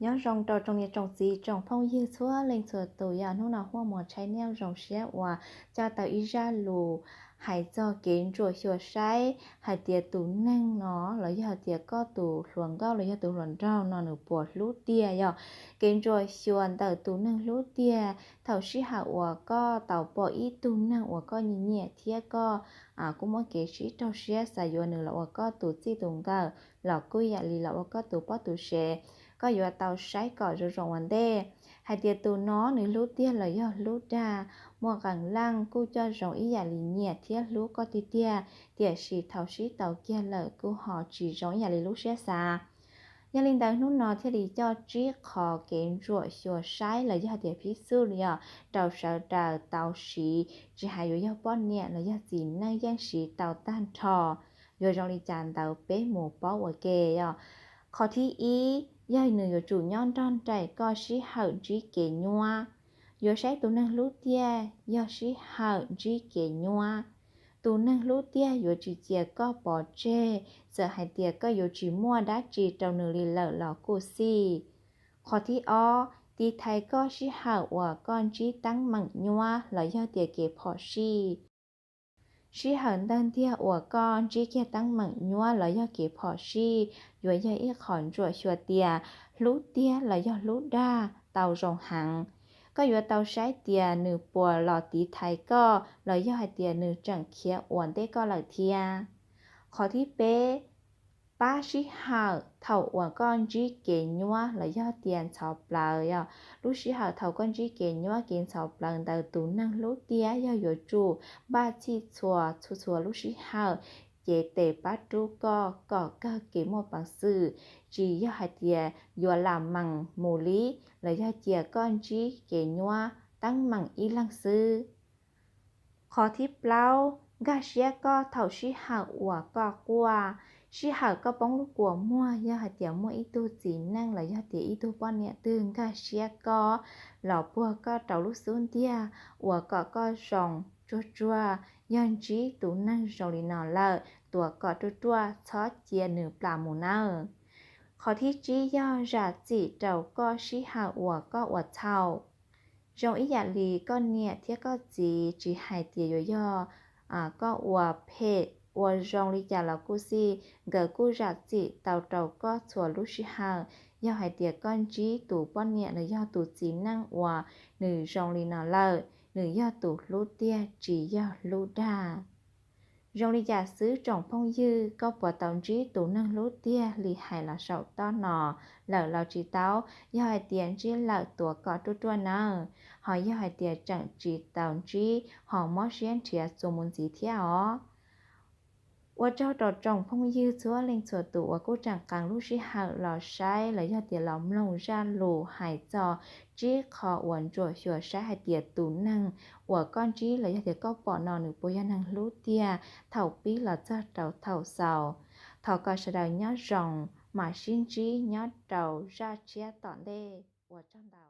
Nyob zoo rau tsoom niam tsoom txiv tsoom phooj ywg txhua leej txhua tus, yog hnub no Huaj Muas Tshaib Neej zoo siab uas coj tau ib zaj lus hais txog kev ntsuam xyuas saib hais tias tus neeg no los yog hais tias koj tus hluas nkauj los yog tus hluas nraug no nws puas hlub tiag. Yog kev ntsuam xyuas ntawm tus neeg hlub tiag, thaum sij hawm uas koj tau pom ib tug neeg uas koj nyiam nyiam thiab koj kuj muaj kev sib raug siab xav yuav nws los ua koj tus txij tus nkawm los kuj yam li los ua koj tus poj tus sev, koj yuav tau saib kom zoo zoo ua ntej hais tias tus no nws hlub tiag los yog hlub dag. Muaj qee leej kuj coj zoo ib yam li nyiam thiab hlub koj tiag tiag, tiam sis thaum sib tau kiag lawm kuj ho tsis zoo ib yam li lub siab xav. Yog li ntawd hnub no thiaj li coj tsib qho kev ntsuam xyuas saib los yog hais tias phib xuj li yog rau sawv daws tau siv, tsis hais yuav yog poj niam los yog txiv neej yeej siv tau tag nrho. Yuav zoo li cas ntawd peb mus paub ua ke. Yog qhov thib ib, yog nws yuav tsum nyob nrog nraim koj sij hawm ntsib kev nyuab. Yuav saib tus neeg hlub tiag yog sij hawm ntsib kev nyuab. Tus neeg hlub tiag yuav tsis cia koj pov tseg, txawm hais tias koj yuav tsis muaj dab tsi rau nws li lawm los kuj xij. Qhov thib ob, tiv thaiv koj sij hawm uas koj ntsib teeb meem nyuab los yog tias kev phom sij. Sij hawm ntawg ntiag uas koj ntsib kiag teeb meem nyuab los yog kev phom sij yuav yog ib qho ntsuam xyuas tias hlub tiag los yog hlub dag tau zoo heev. Koj yuav tau saib tias nws puas los tiv thaiv koj los yog hais tias nws tseem khiav ua ntej koj lawm thiab. Qhov thib peb, pab sij hawm thaum uas koj ntsib kev nyuab los yog tias ntxhov plawv. Yog lub sij hawm thaum koj ntsib kev nyuab kev ntxhov plawv ntawd tus neeg hlub tiag yog yuav tsum npaj txhij txhua txhua txhua lub sij hawm cev tes pab rub koj kom kawg kev muaj peev xwm, tsis yog hais tias yuav lam mees mus li los yog cia koj ntsib kev nyuab teeb meem ib leeg xwb. Qhov thib plaub, nkag siab koj thaum sij hawm uas koj quaj. Sij hawm koj poob lub kua muag, yog hais tias muaj ib tug txiv neej los yog tias ib tug poj niam twg nkag siab koj los puag koj rau lub xub ntiag uas kom koj zoo tsuag tsuag. Yog ntsib tus neeg zoo li no lawm, tuav kom ruaj ruaj txhob cia nws plam mus nawb. Qhov thib tsib yog zam txim rau koj sij hawm uas koj ua txhaum. Zoo ib yam li koj niam thiab koj txiv, tsis hais tias yuav yog koj ua phem ua zoo li cas los kuj xij, nkawd kuj zam txim tau rau koj txhua lub sij hawm. Yog hais tias koj ntsib tus poj niam los yog tus txiv neej uas nws zoo li no lawm, nws yog tus hlub tiag tsis yog hlub dag. Zoo li cas xwb tsoom phooj ywg, koj puas tau ntsib tus neeg hlub tiag li hais los saum toj no lawm los tsis tau? Yog hais tias ntsib lawm tuav kom ruaj ruaj nawb, ho yog hais tias tseem tsis tau ntsib ho mob siab nrhiav txuas mus ntxiv thiab os. Ua tsaug rau tsoom phooj ywg txhua leej txhua tus uas kuj tseem qee lub sij hawm los saib los yog tias los mloog zaj lus hais txog tsib qho uas ntsuam xyuas saib hais tias tus neeg uas koj ntsib los yog tias koj pom no nws puas yog neeg hlub tiag thaum pib los txog rau thaum xaus. Thov kom sawv daws nyob zoo, mam sib ntsib nyob rau zaj tshiab tom ntej. Ua tsaug ntau.